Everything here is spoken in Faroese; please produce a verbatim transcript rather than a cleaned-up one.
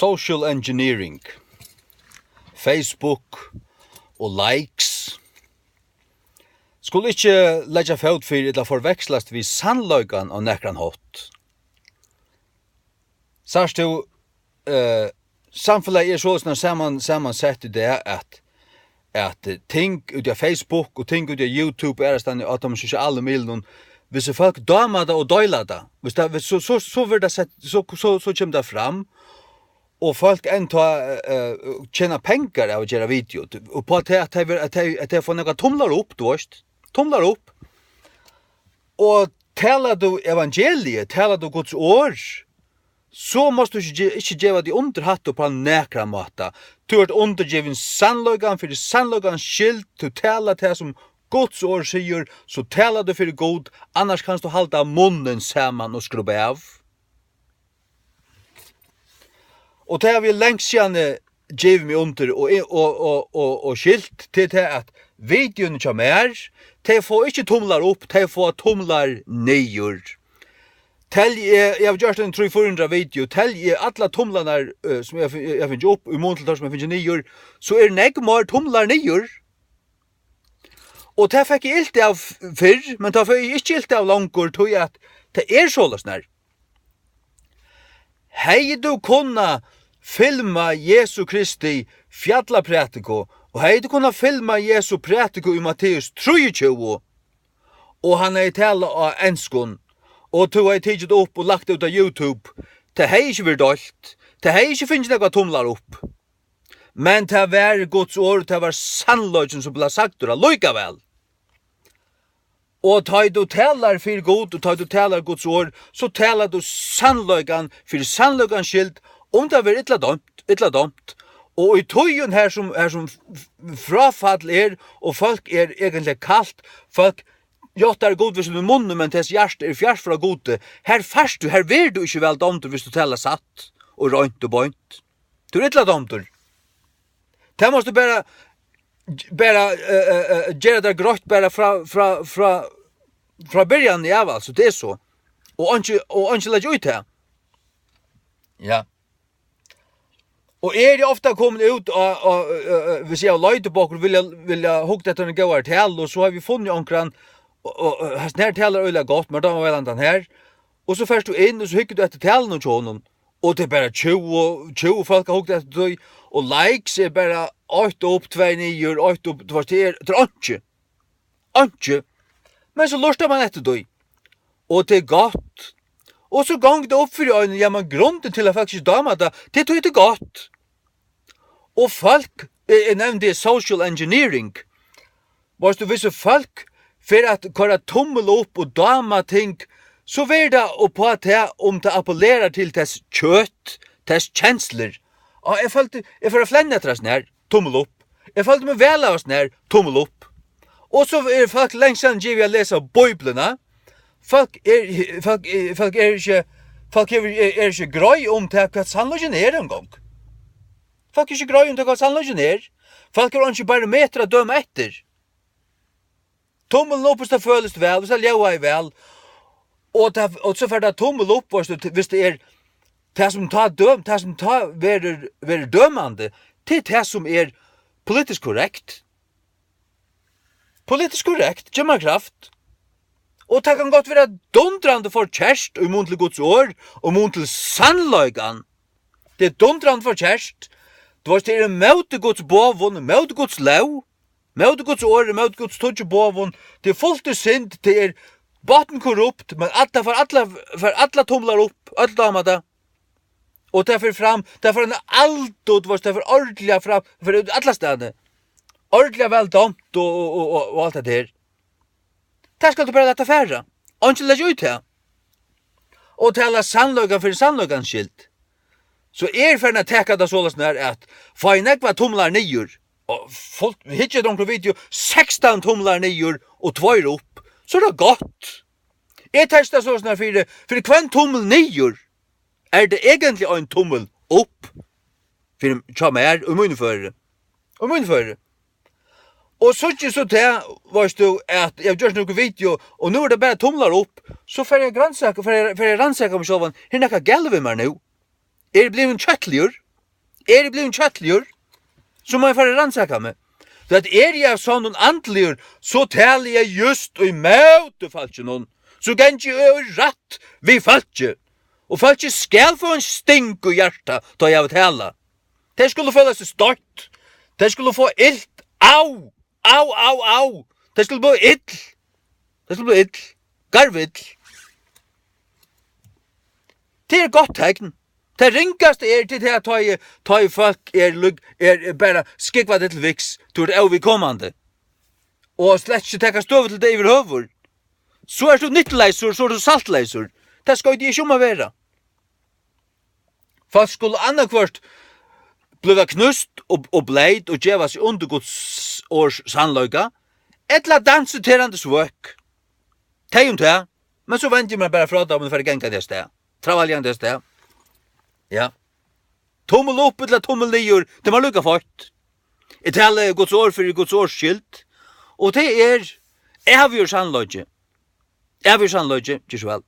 Social engineering, Facebook og likes skulu ikki leggja fót fyri ella forvekslast við sannleikan á nakran hátt. Sært tú, eh, samfelagið er soleiðis saman, samansett í dag, at, at, eh, ting úti á Facebook og ting úti á YouTube og aðrastaðni á teimum sosialu miðlunum, hvis fólk dáma tað og deila tað, hvis tað, hvis, so, so, so verður tað sett, so, so, so kemur tað fram, og fólk enntá, eh, tjena pengar av at gera video, og på at tey, at tey, at tey, at tey fáa nakrar tumlar upp, tú veist, tumlar upp, og talar tú evangeliið, talar tú Guds orð, so mást tú ikki ge-, ikki geva teg undir hatt upp á nakran máta. Tú ert undirgivin sannleikan fyri sannleikans skyld, tú talar tað sum Guds orð sigur, so talar tú fyri Gud, annars kanst tú halda munnin saman og skrubba av. Og tað havi eg langt síðani givið meg undir og, og, og, og, og skilt til tað, at videoini hjá mær, tey fáa ikki tumlar upp, tey fáa tumlar niður. Telji eg, eg havi gjørt ein trý, fýra hundrað video, telji eg allar tumlarnar, eh, sum eg, eg havi fingið upp, í mun til teir, sum eg havi fingið niður, so er nógv meir tumlar niður. Og tað fekk eg ilt av fyrr, men tað fái eg ikki ilt av longur, tí at tað er soleiðis nær. Hevði tú kunnað filma Jesu Kristi fjallaprædiku, og hevði tú kunnað filma Jesu prædiku í Matteus trýogtjúgu, og hann hevði talað á enskum, og tú hevði tikið tað upp og lagt tað út á YouTube, tað hevði ikki verið deilt, tað hevði ikki fingið nakrar tumlar upp. Men tað var Guds orð, tað var sannleikin, sum bleiv sagdur allíkavæl. Og tá ið tú talar fyri Gud, og tá ið tú talar Guds orð, so talar tú sannleikan fyri sannleikans skyld, um tað verður illa dømt, illa dømt. Og í tíðum her sum, her sum f-, f-, fráfall er, og fólk er eigentliga kalt, fólk játtar Gud við sínum munni, men tess hjarta er fjart frá Gudi, her fært tú, her verður tú ikki væl dámdur, hvis tú talar satt og reint og beint. Tú ert illa dámdur. Tað mást tú bara, bara, eh, eh, eh, gera tað greitt bara frá, frá, frá, frá byrjan av, altso, tað er so. Og einki, og einki leggja í tað. Ja. Og eg eri ofta komin út á, á, eh, eh, hvis eg havi leitað upp okkurt, vilja, vilja hugt eftir eini góðari talu, og so havi eg funnið onkran, og, og, og, hesin her talar øgiliga gott, mær dámar væl handan her. Og so fert tú inn, og so hyggur tú eftir talunum hjá honum. Og tað er bara tjúgu, tjúgu fólk hava hugt eftir tí, og likes er bara eitt upp, tvey niður, eitt upp, tú veist, tað er, tað er einki. Einki. Men so lurtar mann eftir tí. Og tað er gott. Og so gongur tað upp fyri einum, ja, men grundin til at fólk ikki dámar tað, tað er tí tað er gott. Og fólk, eg, eg nevndi social engineering. Veitst tú, hvis fólk fer at koyra tummil upp og dáma ting, so verður tað upp á tað, um tað appellerar til tess kjøt, tess kenslur. Og eg følti, eg fór at flenna eftir hasum her, tummil upp. Eg følti meg væl av hasum her, tummil upp. Og so er fólk langt síðan givið at lesa Bíbliuna. Fólk er, fólk er, fólk er ikki, fólk er, er, er ikki greið um tað, hvat sannleikin er eingong. Fólk er ikki greið um tað, hvat sannleikin er. Fólk hava einki barometur at døma eftir. Tummilin upp, hvis tað følist væl, hvis tað ljóðar væl. Og tað, og so fer tað tummil upp, hvis tað, hvis tað er tað sum tá døm-, tað sum tá verður, verður dømandi, tað er tað sum er politiskt korrekt. Politiskt korrekt, ger mær kraft. Og tað kann gott vera dundrandi forkert í mun til Guds orð, og mun til sannleikan. Tað er dundrandi forkert. Tú veist, tað er móti Guds boðum, móti Guds lóg, móti Guds orð, móti Guds tíggju boðum. Tað er fult í synd, tað er botnkorrupt, men alla, fær alla, fær alla tumlar upp, øll dáma tað. Og tað fer fram, tað fer ein aldur, tú veist, tað fer ordiliga fram, tað fer út alla staðni. Ordiliga væl dámt og, og, og, og, og alt tað her. Tað skal tú bara lata fara. Einki leggja í tað. Og tala sannleika fyri sannleikans skyld. So eg eri farin at taka tað soleiðis nær at fái eg nógvar tumlar niður, og fult, hyggi eg onkra video, sekstan tumlar niður og tveir upp, so er tað gott. Eg testa soleiðis nær fyri, fyri hvønn tummil niður, er tað eigentliga ein tummil upp fyri, hjá mær, í míni føri. Í míni føri. Og síggi so tað, veitst tú, at eg havi gjørt nøkur video, og nú er tað bara tumlar upp, so fer eg at rannsaka, fer eg, fer eg at rannsaka meg sjálvan. Er nakað galið við mær nú? Eri eg blivin kjøtligur? Eri eg blivin kjøtligur, so má eg fara at rannsaka meg. Tí at eri eg av sonnum andligur, so tali eg júst ímóti fólkinum, so gangi eg í rætt við fólki, og fólkið skal fáa ein sting í hjartað, tá eg havi talað. Tey skulu føla seg stoytt, tey skulu fáa ilt, au, au, au, au, tey skulu blíva ill, tey skulu blíva ill, garvill. Tað er gott tekn. Tað ringasta er, tað er, tá ið, tá ið fólk er lúgv-, er, er bara skúgva teg til viks, tú ert óviðkomandi. Og slett ikki taka støðu til tað yvirhøvur. So ert tú nyttuleysur, so ert tú saltleysur. Tað skoyti eg ikki um at vera. Fólk skulu annaðhvørt blíva knúst og, og bleyt og geva seg undir Guds orðs sannleika, ella dansa terandi svøk. Tey um tað, men so vendi eg mær bara frá teimum og fari gangandi avstað. Travaljandi avstað. Ja. Tummil upp ella tummil niður, tað er mær líka feitt. Eg tali Guds orð fyri Guds orðs skyld, og tað er ævigur sannleiki. Ævigur sannleiki, ger so væl.